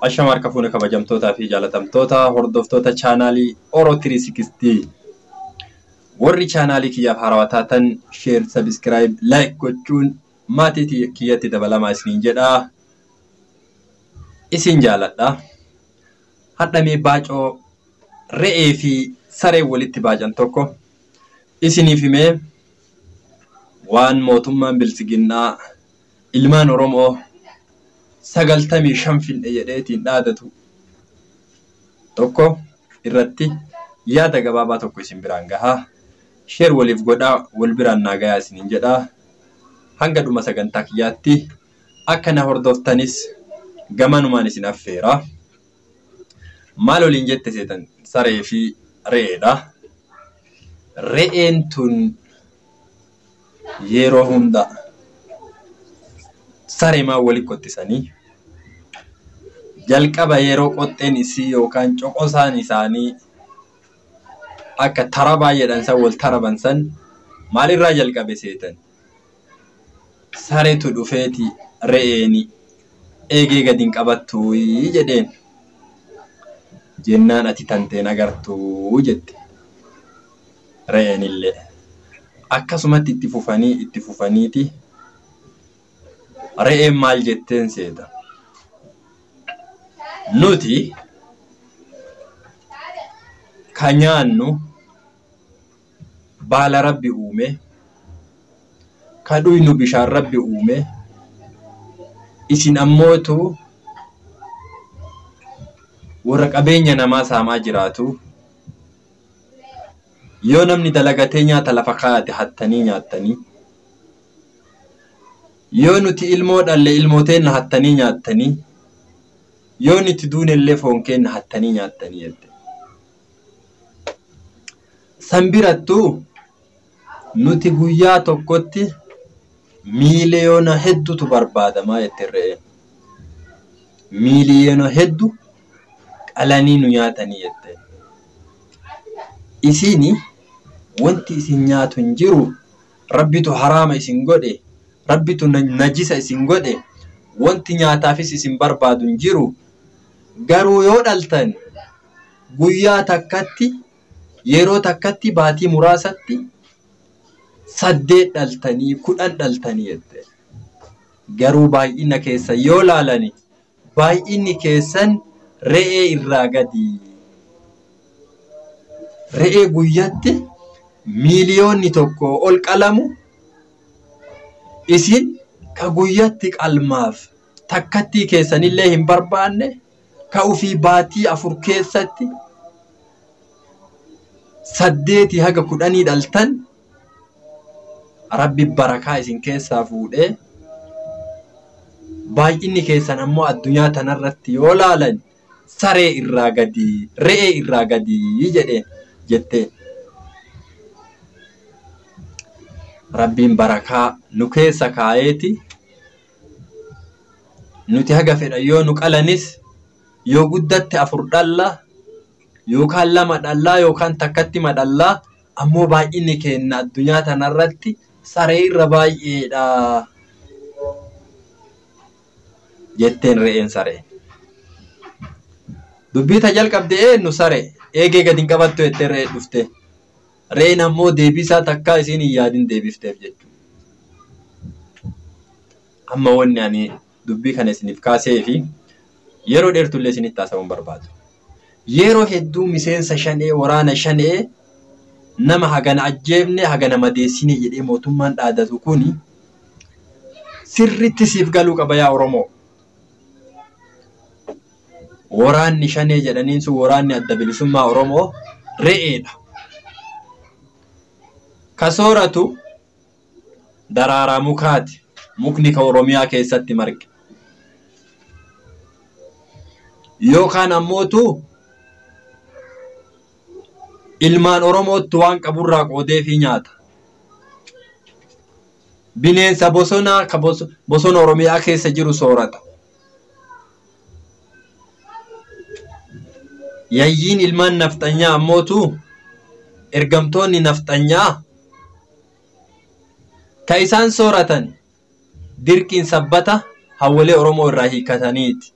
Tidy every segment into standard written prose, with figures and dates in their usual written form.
Ashama harka fuune kabajamtootaa fi jaalatamtoota hordoftoota chaanaalii Oro 360. Warri chaanaalii kiyyaaf haarawaa taatan share, subscribe, like gochuun maatii kiyyatti dabalamaa isiniin jedha. Isin jaaladha. Hadhamee baacoo re'ee fi saree walitti baacan tokko isiniif himee waan mootummaan biltsiginnaa ilmaan Oromoo 95 finne jedheetiin dhaadatu tokko irratti yaada gabaabaa tokko isin biraan gahaa. Share waliif godhaa, wal biraan naa gahaa isiniin jedhaa. Hanga dhuma sagantaa kiyyaatti akka na hordoftanis gamanumaan isin affeera. Maal waliin jette seetan saree fi re'eedha. Re'een tun yeroo hunda saree maal walitti qottisanii jalqaba yeroo qoxxeen isii yookaan coqosaan isaanii akka tarabaa jedhan san wal taraban san maalirraa jalqabe seetan? Sareetu dhufeeti re'eeni eegee gadi hin qabattuu jedheen. Jennaan ati tanteen agartuu jette re'een illee. Akkasumatti itti fufanii itti fufaniiti re'een maal jetteen seeta? Nuti ka nyaannu baala Rabbi uume, ka dhuynu bishaan Rabbi uume, isin ammootu warra qabeenya namaa saamaa jiraatu, yoo namni dalagatee nyaata lafa kaayate hattanii nyaattanii, yoo nuti ilmoo dhalle ilmooteenna hattanii nyaattanii, yoo nuti duunellee foon keenna hattanii nyaattanii jette. San birattuu nuti guyyaa tokkotti miiliyoona hedduutu barbaadamaa jette re'een. Miiliyoona hedduu qalanii nu nyaatanii jette. Isini wanti isin nyaatu hin jiru, Rabbitu haraama isin godhe, Rabbitu najisa isin godhe, wanti nyaataafis isin barbaadu hin jiru. Garuu yoo dhaltan guyyaa takkatti yeroo takkatti baatii muraasatti 8 dhaltanii 10 dhaltanii jette. Garuu baay'ina keessan yoo laalani baay'inni keessan re'ee irraa gadi. Re'ee guyyatti miiliyoonni 1 ol qalamu isin ka guyyatti qalmaaf takkattii keessanillee hin barbaanne ka ufii baatii 4 keessatti 8 haga 10 dhaltan Rabbi barakaa isin keessaa fuudhee baay'inni keessan ammoo addunyaa tanarratti yoo laalan saree irraa gadi, re'ee irraa gadi jedhee jettee. Rabbiin barakaa nu keessa kaayeeti nuti haga fedhan yoo nu qalanis yoo guddatte 4 dhalla yookaan 2 dhallaa yookaan takkatti madhallaa ammoo baay'inni keenna addunyaa tanarratti saree irra baay'eedha jetteen re'een saree. Dubbii ta jalqabde eenyu saree eegee gadi hin qabattu jettee re'ee dhufte. Re'een ammoo deebisaa takkaa isiin hin yaadin deebifteef jechuudha. Amma wanni ani dubbii kana isiniif kaasee fi yeroo dheertullee isinitti haasa'uun barbaadu. Yeroo hedduu miseensa shanee waraana shanee nama hagana ajjeefne hagana madeessine jedhee mootummaan dhaadatu kuni sirriitti siif galuu qaba yaa Oromoo. Waraanni shanee jedhaniin sun waraanni adda bilisummaa Oromoo re'eedha. Ka sooratu daraaraa mukaati. Mukni ka Oromiyaa keessatti marge. Yookaan ammootu ilmaan Oromootti waan qaburraa qoodee fi nyaata. Bineensa bosonaa ka bosona Oromiyaa keessa jiru soorata. Yayyiin ilmaan nafxanyaa ammootu ergamtoonni nafxanyaa ka isaan sooratan dirqiin sabbata hawwalee Oromoo irraa hiikataniiti.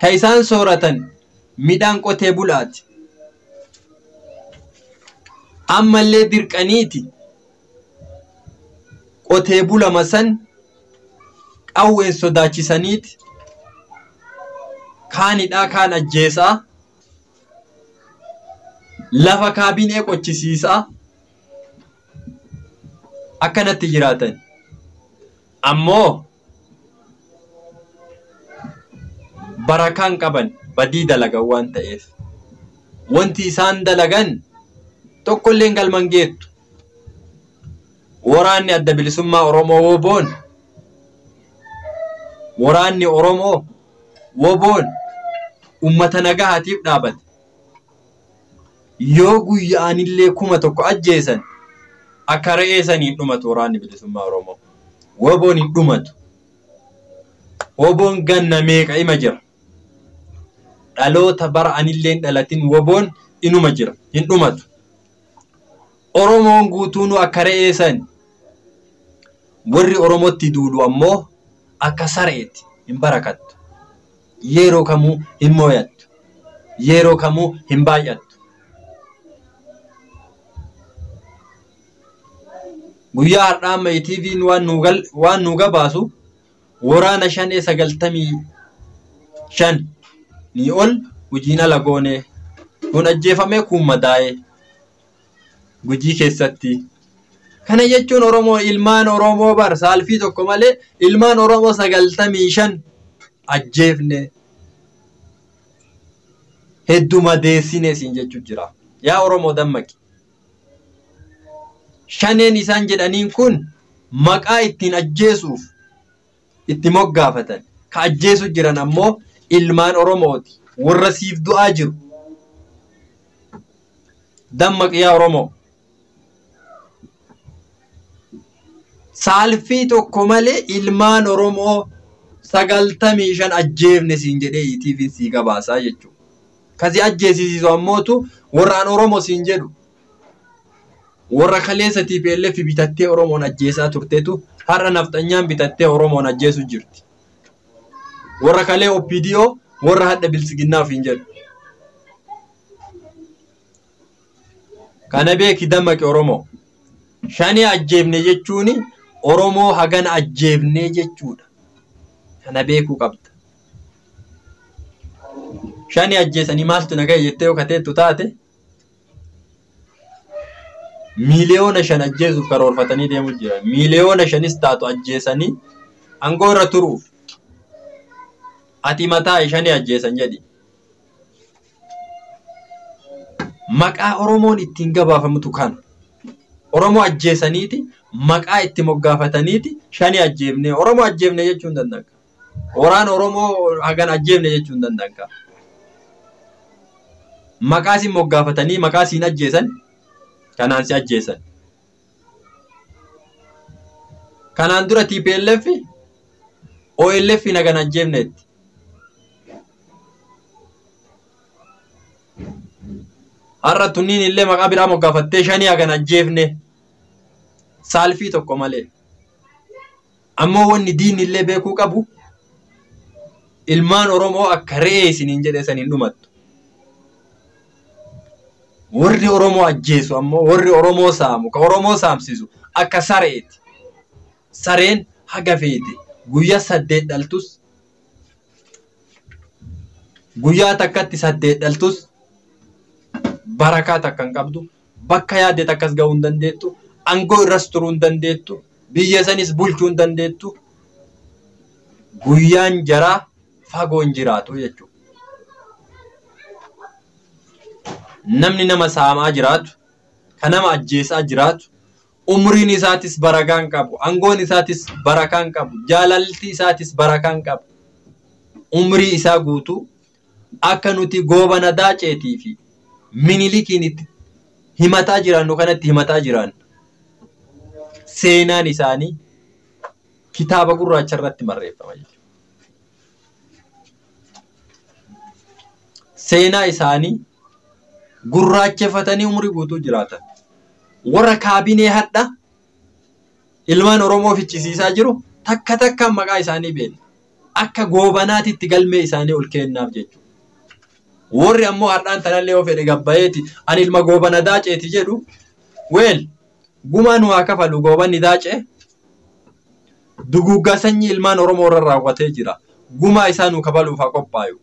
Ka isaan sooratan midhaan qotee bulaati. Ammallee dirqaniiti qotee bulama san qawween sodaachisaniiti kaanidhaa kaan ajjeesaa lafa kaabinee qochisiisaa akkanatti jiraatan. Ammoo barakaan qaban badii dalagan waan ta'eef wanti isaan dalagan tokkollee galman geettu. Waraanni adda bilisummaa Oromoo woboon, waraanni Oromoo woboon ummata nagahaatiif dhaabate. Yoo guyyaanillee 1000 ajjeesan akka re'ee saniin dhumatu waraanni bilisummaa Oromoo. Woboon hin dhumatu. Woboon ganna meeqa ima jira. Dhaloota bara anillee dhalatin woboon inuma jira, hin dhumatu. Oromoon guutuunuu akka re'ee sani. Warri Oromootti duulu ammoo akka sareeti, hin barakattu. Yeroo kamuu hin mooyattu. Yeroo kamuu hin baay'attu. Guyyaa har'aa amma ETV'n waan nuu gabaasu waraana 595 ni ol hojiin ala goone. Kun ajjeefamee kun madaa'e Gujii keessatti. Kana jechuun Oromoo ilmaan Oromoo bar saalfii tokko malee ilmaan Oromoo 95 ajjeefne hedduu madeessine siin jechuu jira. Yaa Oromoo dammaqi. Shaneen isaan jedhaniin kun maqaa ittiin ajjeesuuf itti moggaafatan. Ka ajjeesu jiran ammoo ilmaan Oromooti. Warra siif du'aa jiru. Dammaqi yaa Oromoo. Saalfii tokko malee ilmaan Oromoo 95 ajjeefne siin jedhee ETV'n sii gabaasaa jechuudha. Kasi ajjeesisiisu ammootu warraan Oromoo siin jedhu. Warra kaleessa TPLF bitattee Oromoon ajjeesaa turteetu har'a nafxanyaan bitattee Oromoon ajjeesu jirti. Warra kalee OPDO warra hadha bilisiginnaa ofiin jedhu. Kana beeki dammaqi Oromoo. Shanii ajjeefne jechuun Oromoo hagana ajjeefne jechuudha. Kana beekuu qabda. Shanii ajjeesanii maaltu na ga'e jettee yoo kateettu taate 5,000,000 ajjeesuuf karoorfatanii deemuu jira. 5,000,000 taatu ajjeesanii aangoo irra turuuf. Ati mataa shanii ajjeesan jedhi. Maqaa Oromoon ittiin gabaafamutu kana. Oromoo ajjeesaniiti maqaa itti moggaafataniiti shanii ajjeefne. Oromoo ajjeefne jechuu hin danda'an. Waraana Oromoo hagan ajjeefne jechuu hin danda'an. Maqaa siin moggaafatanii maqaa siin ajjeesan kanaan si ajjeesan. Kanaan dura TPLF OLF hagan ajjeefneetti. Har'a tunniin illee maqaa biraa moggaafattee shanii hagan ajjeefne saalfii tokko malee. Ammoo wanni diinni illee beekuu qabu ilmaan Oromoo akka re'ee isiniin jedhe saniin dhumattu. Warri Oromoo ajjeesu ammoo warri Oromoo saamu ka Oromoo saamsisu akka sareeti. Sareen haga feete guyyaa 8 dhaltus guyyaa takkatti 8 dhaltus barakaa takka hin qabdu, bakka yaadde takkas ga'uu hin dandeettu, aangoo irras turuu hin dandeettu, biyya sanis bulchuu hin dandeettu. Guyyaan jaraa fagoo hin jiraatu jechuudha. Namni nama saamaa jiraatu, ka nama ajjeesaa jiraatu, umriin isaatis barakaa hin qabu, aangoon isaatis barakaa hin qabu, jaalalti isaatis barakaa hin qabu. Umrii isaa guutuu akka nuti goobana daaceetii fi minilikiin itti himataa jiraannu kanatti himataa jiraannu. Seenaan isaanii kitaaba gurraacha irratti barreeffama jechuudha. Seenaa isaanii gurraacheffatanii umurii guutuu jiraatan. Warra kaabinee hadha ilmaan Oromoo fichisiisaa jiru takka takkaan maqaa isaanii beekna. Akka goobanaatitti galmee isaanii ol kennaaf jechuudha. Warri ammoo har'aan tanallee yoo fedhe gabbayeeti ani ilma goobana daaceeti jedhu weel gumaa nu haa kafalu goobanni daacee duguuggaa sanyii ilmaan Oromoo irra raawwatee jira. Gumaa isaa nu kafaluuf haa qophaayu.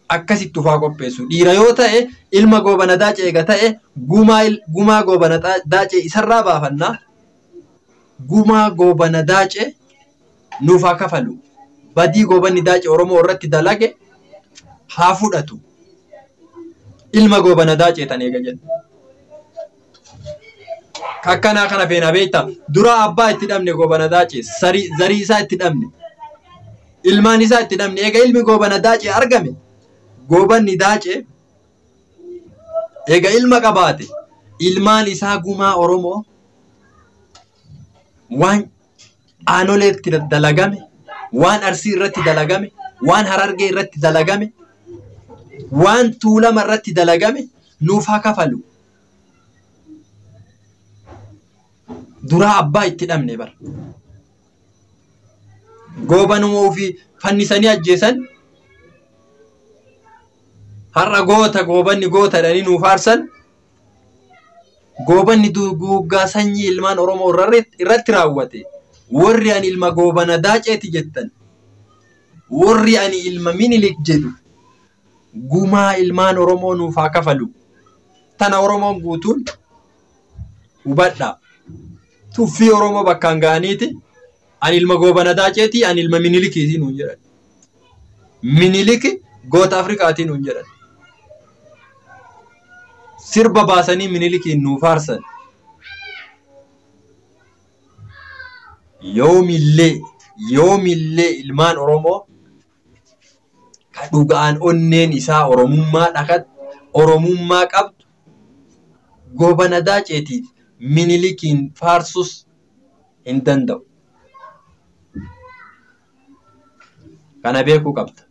Akkasitti ufaa qopheessu. Dhiira yoo ta'e ilma goobana daacee eega ta'e gumaa goobana daacee isarraa baafannaa. Gumaa goobana daacee nuuf haa kafalu. Badii goobanni daacee Oromoo irratti dalage haa fudhatu. Ilma goobana daacee tan eega jedhu. Akkanaa kana feena beektaa dura abbaa itti dhabne goobana daacee zarii isaa itti dhabne ilmaan isaa itti dhabne eega ilmi goobana daacee argame goobanni daacee eega ilma qabaate ilmaan isaa gumaa Oromoo waan aanoleetti dalagame waan arsii irratti dalagame waan harargee irratti dalagame waan tuulama irratti dalagame nuuf haa kafalu. Duraa abbaa itti dhabne bara. Goobanuma ofii fannisanii ajjeesan har'a goota goobanni goota jedhanii nuuf faarsan goobanni duguuggaa sanyii ilmaan Oromoo irratti raawwate warri ani ilma goobana daaceeti jettan warri ani ilma minilik jedhu gumaa ilmaan Oromoo nuuf haa kafalu. Tana Oromoon guutuun hubadhaa. Tuffii Oromoo bakkaan ga'aniiti ani ilma goobana daaceeti ani ilma minilikiitii nuun jedhan. Miniliki goota Afrikaatii nuun jedhan. Sirba baasanii minilikiin nuu faarsan. Yoomillee ilmaan Oromoo ka dhugaan onneen isaa Oromummaa dhaqat Oromummaa qabdu goobana daaceetiif minilikiin faarsus hin danda'u. Kana beekuu qabda.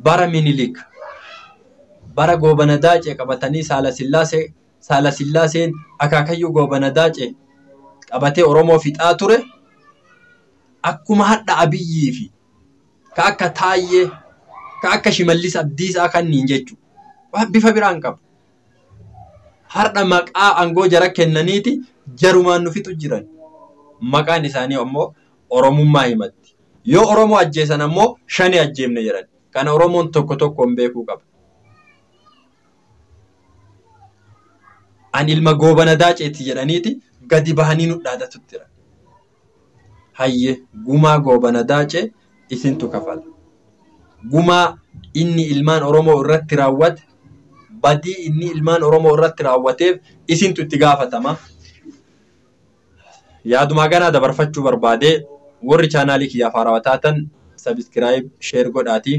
Bara minilik bara goobana daacee qabatanii saala sillaaseen akaakayyuu goobana daacee qabatee Oromoo fixaa ture akkuma hadha Abiyyii fi ka akka Taayyee ka akka Shimallis Abdiisaa kanniin jechuudha. Waan bifa biraan qabu. Har'a maqaa aangoo jara kennaniiti jarumaan nu fixu jiran. Maqaan isaanii ammoo Oromummaa himatti. Yoo Oromoo ajjeesan ammoo shani ajjeemne jedhan. Kana Oromoon tokko tokkoon beekuu qaba. Ani ilma goobana daaceeti jedhaniiti gadi bahanii nu dhaadatu jira. Hayyee gumaa goobana daacee isintu kafala. Gumaa inni ilmaan Oromoo irratti raawwate badii inni ilmaan Oromoo irratti raawwateef isintu itti gaafatama. Yaadumaa ganaa dabarfachuu barbaadee warri chaanaalii kiyyaaf haarawaa taatan sabiskiraayib sheer godhaatii.